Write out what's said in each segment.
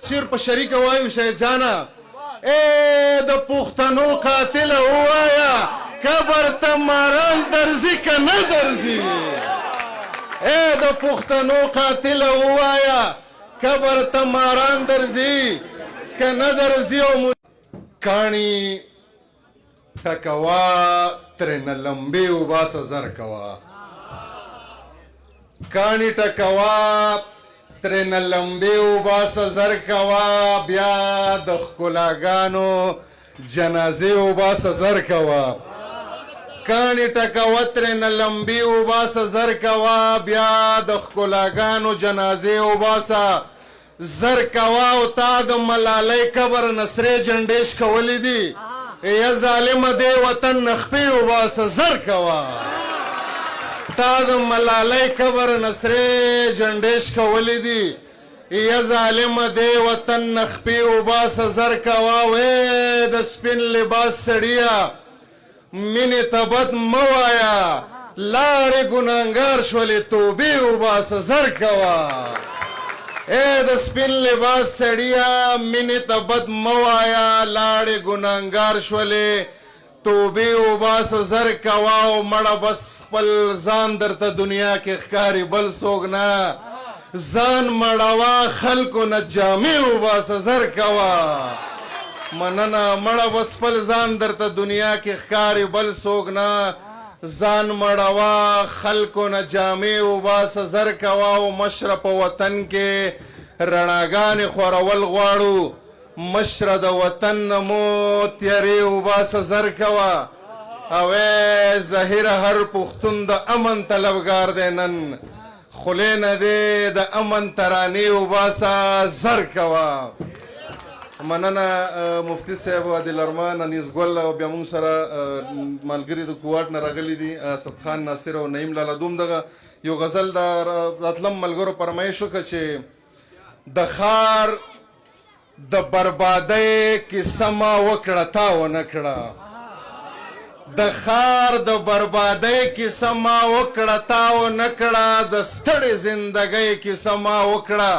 شعر په شریکه وایو شهید جانه. اې د پښتنو قاتله ووایه قبر ته ماران درځي که نه درځي؟ اې د پښتنو قاتله ووایه قبر ته ماران درځي که نه درځي؟ او کاڼي ټکوا ترېنه لمبې وباسه زر کوه، کاڼي ټکوا ترېنه لمبې وباسه زر کوه، بیا د ښکلاګانو جنازې وباسه زر کوه. کاڼي ټکوه ترېنه لمبې وباسه زر کوه، بیا د ښکلاګانو جنازې وباسه زر کوه. او تا د ملالۍ قبر نه سرې جنډې شکولې دي، ای ظالمه دې وطن نه خپې وباسه زر کوه. تا د ملالۍ قبر نه سرې جنډې شکولې دي، ای ظالمه دې وطن نه خپې وباسه زر کوه. وې د سپین لباس سړیه مینې ته بد مه وایه، لاړې ګناهګار شولې توبې وباسه زر کوه. ای د سپین لباس سړیه مینې ته بد مه وایه، لاړې ګناهګار شولې توبې وباسه زر کوه. او مړه بس خپل ځان درته دنیا کې ښکاري بل څوک نه، ځان مړوه خلکو نه جامې وباسه زر کوه. مننه. مړه بس خپل ځان درته دنیا کې ښکاري بل څوک نه، ځان مړوه خلکو نه جامې وباسه زر کوه. او مشره په وطن کې رڼاګانې خورول غواړو، مشره د وطن نه مو تیارې وباسه زر کوه. او ای ظهیره هر پښتون د امن طلبګار دی، نن خولې نه دې د امن ترانې وباسه زر کوه. مننه مفتي صاحب عادل ارمان، انیس ګل، او بیا موږ سره ملګري د کوواټ نه راغلي دي، اسد خان ناصر او نعیم لالا. دوم دغه یو غزل د راتلم ملګرو فرمایش وکړه چې د ښار د بربادۍ کیسه ما وکړه تا ونه کړه، د ښار د بربادۍ کیسه ما وکړه تا ونه کړه، د ستړې زندګۍ کیسه ما وکړه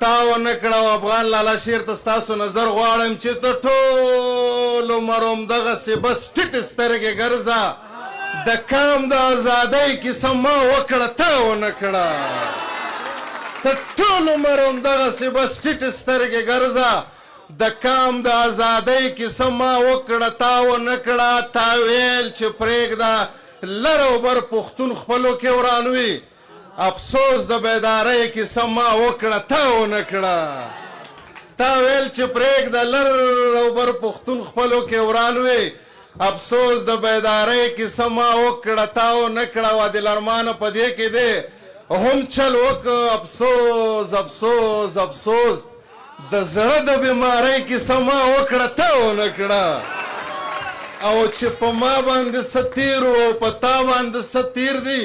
تا ونه کړه. او افغان لالا شعر ته ستاسو نظر غواړم چې ته ټول عمر همدغسې بس ټیټې سترګې ګرځه، د کام د ازادۍ کیسه ما وکړه تا ونه کړه، ته ټول عمر همدغسې بس ټیټې سترګې ګرځه، د کام د ازادۍ کیسه ما وکړه تا ونه کړه. تا ویل چې پرېږده لر او بر پښتون خپلو کې ورانوي، افسوس د بیدارۍ کیسه ما وکړه تا ونه کړه. تا ویل چې پرېږده لر او بر پښتون خپلو کې وران وي، افسوس د بیدارۍ کیسه ما وکړه تا ونه کړه. عادل ارمانه په دې کې دی هم چل وکړ، افسوس افسوس افسوس د زړه د بیمارۍ کیسه ما وکړه تا ونه کړه. او چې په ما باندې څه تېر او په تا باندې څه تېر دي،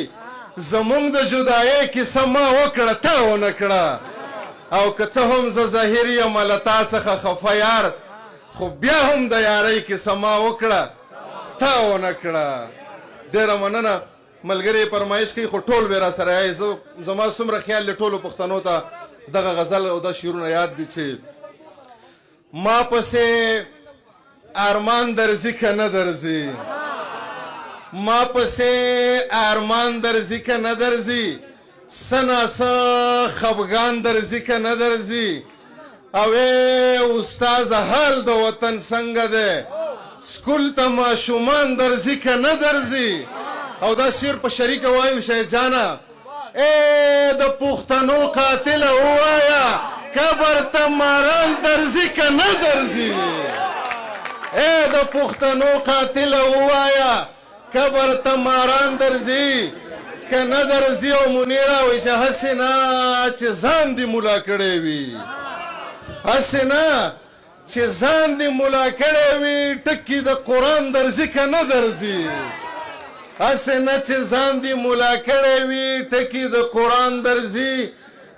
زمونږ د جدایۍ کیسه ما وکړه تا ونه کړه. او که څه هم زه ظهیر یم له تا څخه خفه یار، خو بیا هم د یارۍ کیسه ما وکړه تا ونه کړه. ډېره مننه. ملګری فرمایش کوي خو ټول به را سره یې، زه زما څومره خیال دی ټولو پښتنو ته دغه غزل او دا شعرونه یاد دي چې ما پسې ارمان درځي که نه درځي، ما پسې ارمان درځي که نه درځي، څه ناڅه خفګان درځي که نه درځي؟ او ای استاد حال د وطن څنګه دی، سکول ته ماشومان درځي که نه درځي؟ او دا شعر په شریکه وایو شهید جانه. ای د پښتنو قاتله ووایه قبر ته ماران درځي که نه درځي؟ ای د پښتنو قاتله ووایه قبر ته ماران درځي که نه درځي؟ او منیره وایي چې هسې نه چې ځان دې ملا کړی وي، هسې نه چې ځان دې ملا کړی وي، ټکي د قرآن درځي که نه درځي؟ هسې نه چې ځان دې ملا کړی وي، ټکي د قرآن درځي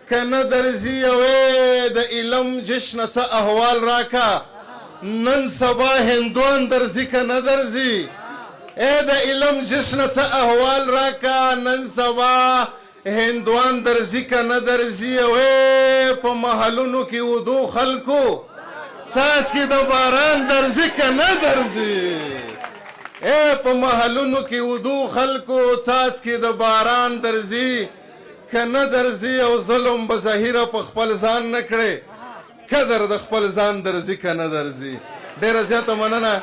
که نه درځي؟ او د علم جشن څه احوال راکا، نن سبا هندوان درځي که نه درځي؟ اے د علم جشن څه احوال راکا، نن سبا هندوان درځي که نه درځي؟ او ای په محلونو کې ودو خلکو، څاڅکي د باران درځي که نه درځي؟ ای په محلونو کې ودو خلکو، څاڅکي د باران درځي که نه درځي؟ او ظلم به ظاهره په خپل ځان نه کړې، قدر د خپل ځان درځي که نه درځي؟ ډېره زیاته مننه.